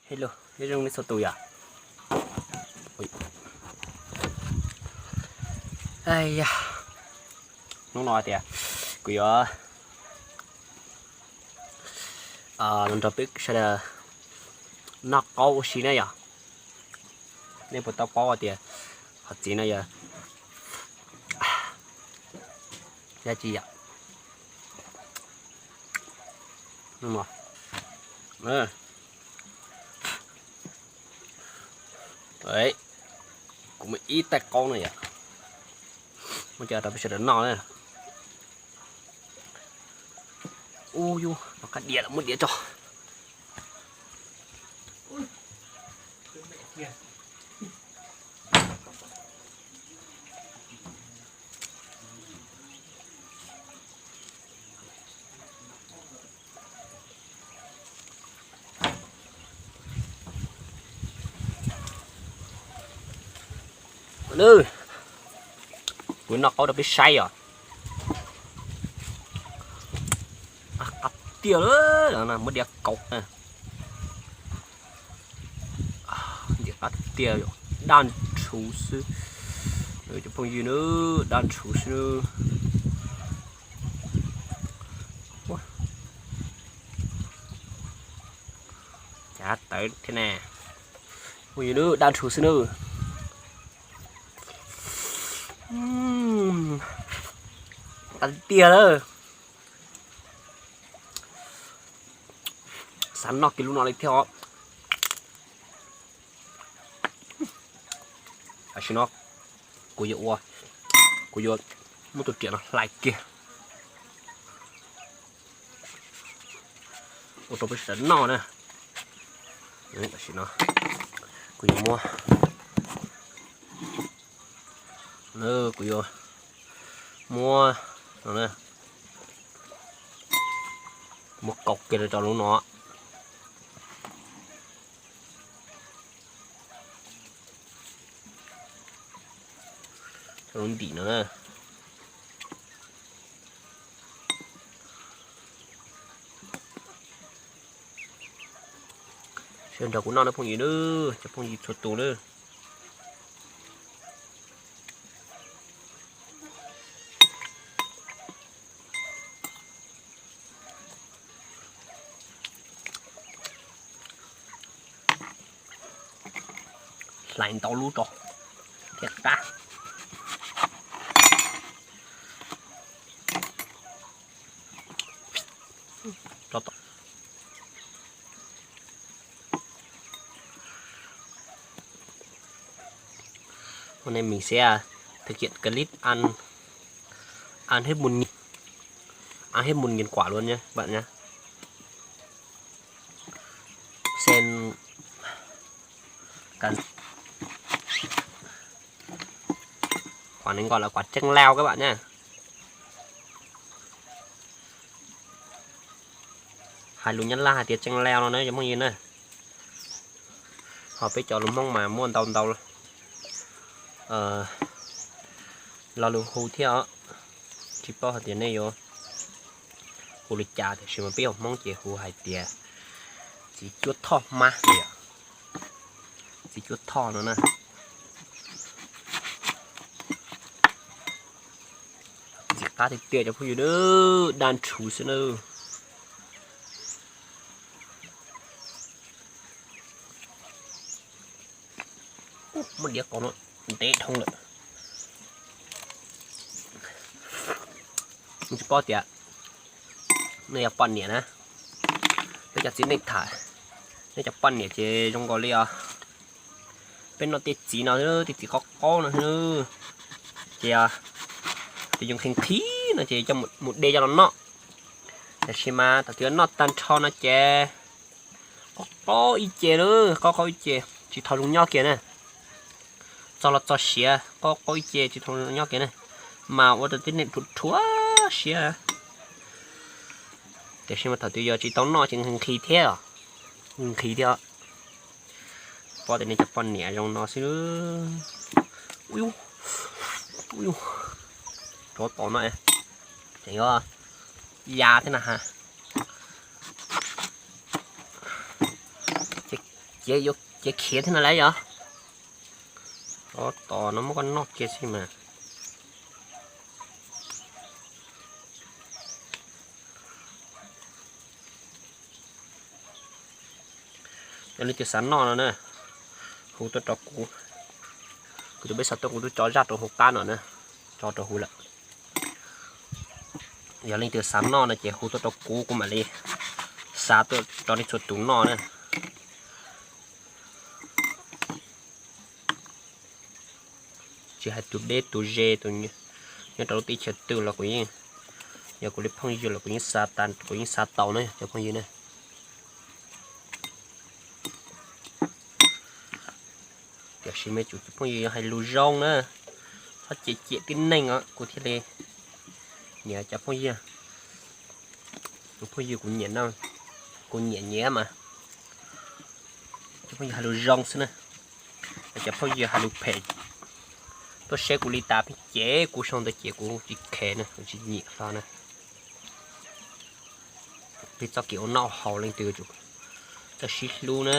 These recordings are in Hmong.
Hello, nyob zoo nej txhua tus yom. Hnub no tias kuv yuav los nrog peb sawv daws noj qaub ua si na yom. Nej puas tau paub tias qhov txiv no yog dab tsi yom? Kuv muaj ib tais qaub no yom, muab coj rau peb sawv daws noj na. Ub yus, no qab diav lawm, muab diav tso. Kuv noj qaub rau peb saib os. Qab tiag lawm, muab diav kauv. Ntxim qab tiag, daj ntshuv xwb. Cov phooj ywg nawb, daj ntshuv xwb nawb. Cav tawv thiab na. Phooj ywg nawb, daj ntshuv xwb nawb. Qab tiag lawm. Xav noj kiag lub no li thiab os. Tam sim no kuv yuav ua, kuv yuav muab tus riam no hlais kiag ua rau peb sawv daws noj na. Tam sim no kuv yuav muab, kuv yuav muab, muab kaus kiag rau lub no, rau lub ntim no na. Sawv daws nrog kuv noj nawb phooj ywg nawb, cov phooj ywg txhua tus nawb. Hlais ntau lub tso thiaj qab. Hôm nay mình sẽ thực hiện clip ăn, ăn hết một nghìn, ăn hết một nghìn quả luôn nhé các bạn nhé. Xem cần, quả này gọi là quả chanh leo các bạn nhé. Hais lus Nyab Laj hais tias chanh leo no na cov phooj ywg na. Ho peb cov lus Hmoob mas muaj ntau ntau lo lus hu thiab os. Tsis paub hais tias nej yuav hu li cas tiam sis mas peb haiv Hmoob ces hu hais tias txiv cuab thoj hmab, txiv cuab thoj no na. Ntxim qab tiag tiag cov phooj ywg nawb, daj ntshuv xwb nawb. Muab diav kaus no ntev dhau lawm. Tsis paub tias nej cov poj niam na, peb cov txiv neej tham, nej cov poj niam ces zoo nkaus li os. Peb noj tej txiv no, tej txiv qaub qaub no, ces, ces yus nqhis nqhis no ces coj mus de coj los noj. Tiam sis mas thaum twg noj tag nrho no ces qaub qaub ib ce lawm, qaub qaub ib ce tsis tau zoo nyob kiag na. Txog los txog siav, qaub qaub ib ce tsis tau zoo nyob kiag na, mas ua rau tib neeg rhuav rhuav siab. Tiam sis mas thaum twg yog tsis tau noj ces nqhis nqhis thiab, nqhis thiab. Pom tias nej cov poj niam zoo no xwb. Ui, ui, rov tom no, ces yuav ya thiab na ha. Ces Ces yuav khiav thiab no lauj yog. Ob tos no muab koj noj kiag xwb mas. Yog leej twg xav noj no na, hu tuaj rau kuv. Kuv tus peb xav tuaj kuv twb tso zaj rau hauv qab no na, tso rau huv lawm. Yog leej twg xav noj no ces hu tuaj rau kuv, kuv mam li xa tuaj rau nej txhua tus noj na. Tsis hais tus deb tus ze, tus nyob rau lub teb chaws twg los kuv yeej, yog kuv li phooj ywg los kuv yeej xa, kuv yeej xa tau na cov phooj ywg na. Tiam sis me tub phooj ywg yog hais lus zoo na, txhob cem cem tib neeg os kuv thiaj li nyiam cov phooj ywg. Tus phooj ywg kuv nyiam no, kuv nyiam nyiam mas, cov phooj ywg hais lus zoo xwb na. Cov phooj ywg hais lus phem tuaj saib kuv li tas pheej cem kuv, sau ntawd ces kuv tsis kheev na, kuv tsis nyiam hlo na. Peb txoj kev ua noj haus leej twg txawj sib hlub na.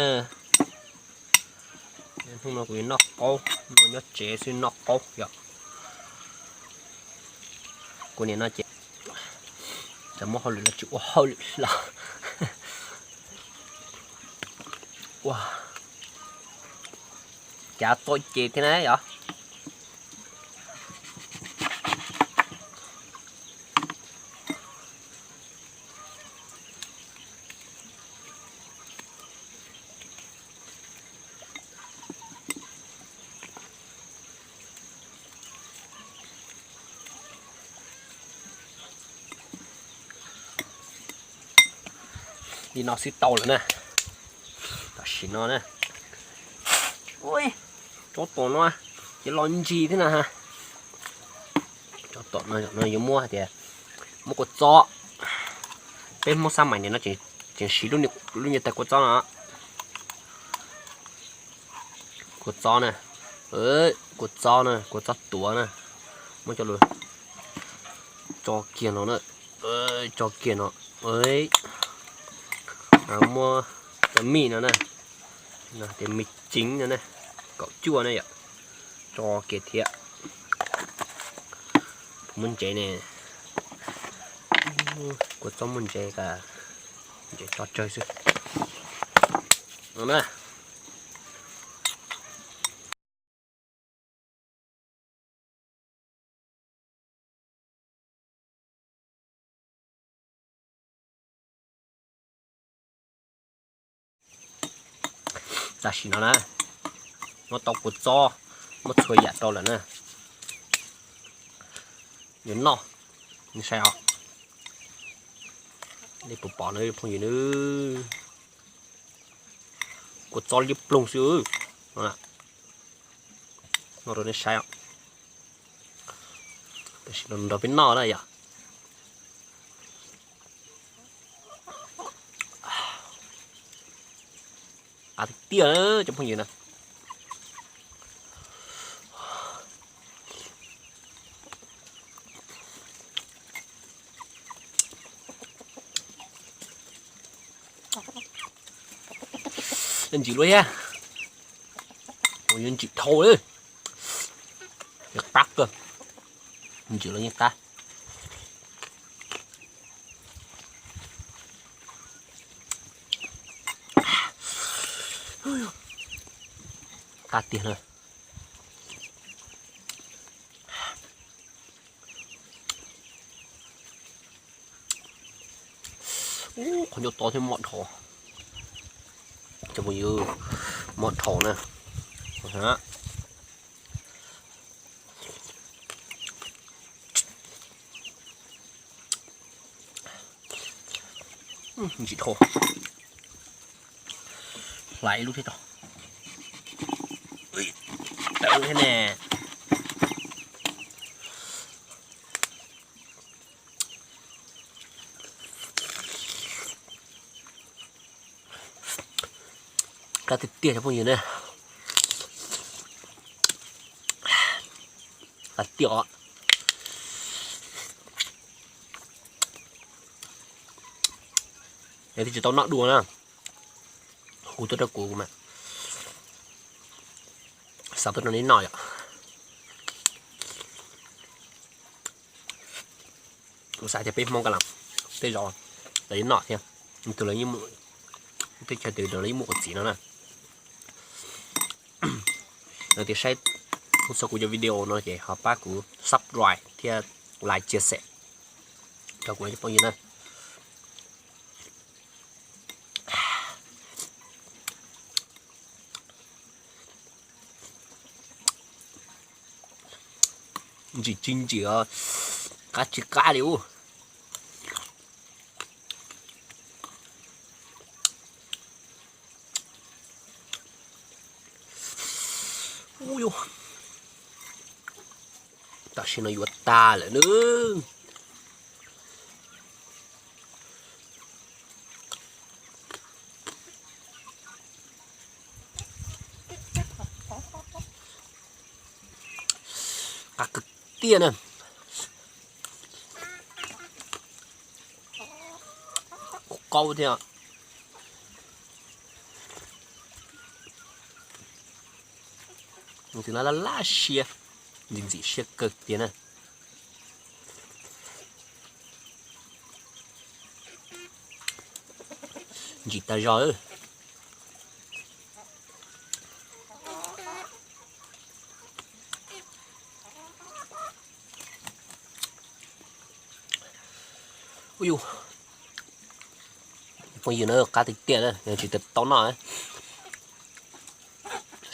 Hnub no kuv yuav noj qaub, noj nyob tsev xwb noj qaub yom. Kuv niam no ces txawm muaj hauj lwm los tsis ua hauj lwm hlo. Ua cas txom ces thiab na yom. Li no xwb tau lawm na. Tam sim no na, tsob tom no ces los ntsis thiab na. Tsob tom no yuav muab hais tias muab kua txob, peb Hmoob xab mais nim no tseem siv lub niag tais kua txob no. Kua txob na, kua txob na, kua txob tuav na, muab coj los tso kiag no na, tso kiag no, muab cov mij no na, tias mij ceev no na, kaum cuaj na yom, tso kiag thiab. Muab ntsev ne, kua txob muab ntsev, ntsev tso tsawg xwb. Tam sim no na, muab tau kua txob, muab txhua yam rau lawm na. Yuav noj, nej saib os. Nej puas pom na phooj ywg na, kua txob liab ploog xwb. Noj rau nej saib os. Tam sim no nrog peb noj na yom. Qab tiag tiag cov phooj ywg na. Ntsim luaj thiab, yuav ntsim dhau li, qab kawg, ntsim luaj yeej qab. Qab tiag na. Qhov ncauj to thiab mov dhau. Cov phooj ywg, mov dhau na. Ntsim dhau. Hlais ib lub thiab tso. Tawv thiab ne. Qab tiag tiag cov phooj ywg ne. Qab tiag os. Yog twb tsis tau noj dua na, hu tuaj rau kuv mas Tau tuaj rau nej noj yom. Kuv xav tias peb Hmoob ka la tej zaum lawv yuav noj thiab, tus lawv, teb chaws twg lawv yeej muaj quav txiv no na. Leej twg saib kuv cov video no ces ho pab kuv subscribe thiab like chia sẻ rau kuv cov phooj ywg na. Ntsim tsis ntsim, qab tsis qab li ub. Ub, tam sim no yuav tag lawm nawb. Qab kawg tiag na. Kuj qaub thiab. Tus no laj laj siab, ntxim ntxim siab kawg tiag na. Ntsim tag zog. Ub, phooj ywg na, qab tiag tiag na, yog tsis tau noj,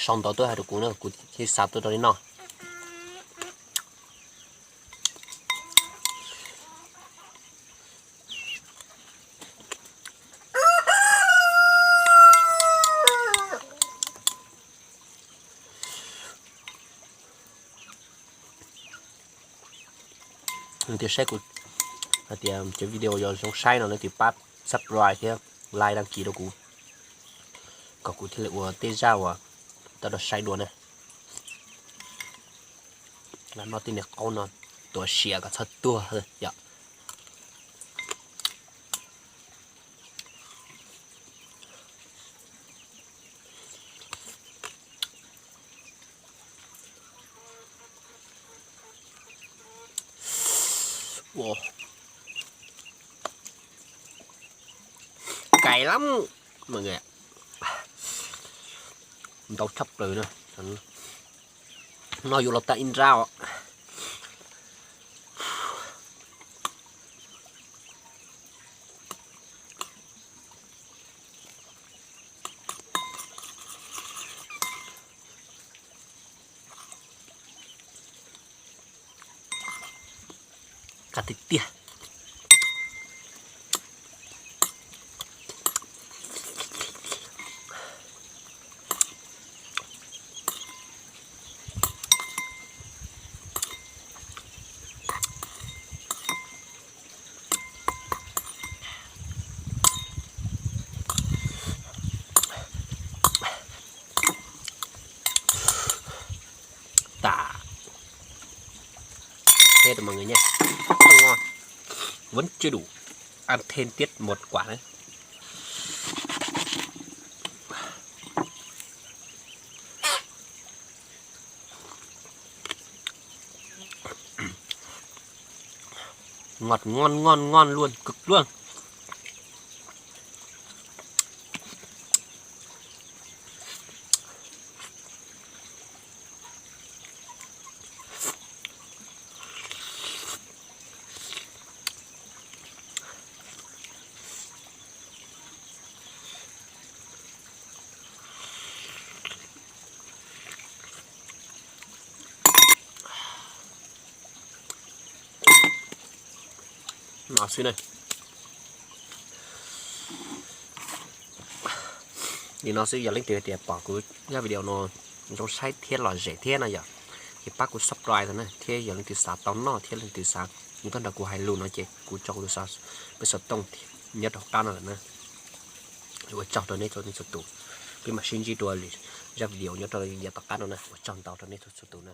sau ntawv tuaj hais rau kuv na, kuv thiaj xa tuaj rau nej noj. Leej twg saib kuv hais tias cov video yog zoo saib no leej twg pab subscribe thiab like đăng ký rau kuv, kom kuv thiaj li ua tej zaj uas tau rau saib dua na. Lam noj tej niag qaub no tuav siav kom txhob tuag yom. Ua, cay lắm mọi người ạ. Ntau tshaj plaws na. Noj yuav los tag ib nrab os. Qab tiag tiag. Tag. Thế rồi mọi người nha. Rất là ngon. Vẫn chưa đủ. Ăn thêm tiếp một quả nữa. Ngọt ngon ngon ngon luôn, cực luôn. No xwb na. Li no xwb, yog leej twg tias pom kuv zaj video no zoo saib thiab lom zem thiab no yom, ces pab kuv subscribe tau na, thiab yog leej twg xav tau noj thiab leej twg xav mus tuaj nrog kuv hais lus no ces kuv tso kuv tus xov, peb xov tooj nyob rau qab no lawm na. Ua tsaug rau nej txhua tus, peb mam sib ntsib dua lwm zaj video nyob rau yav tom qab no na, ua tsaug ntau rau nej txhua tus na.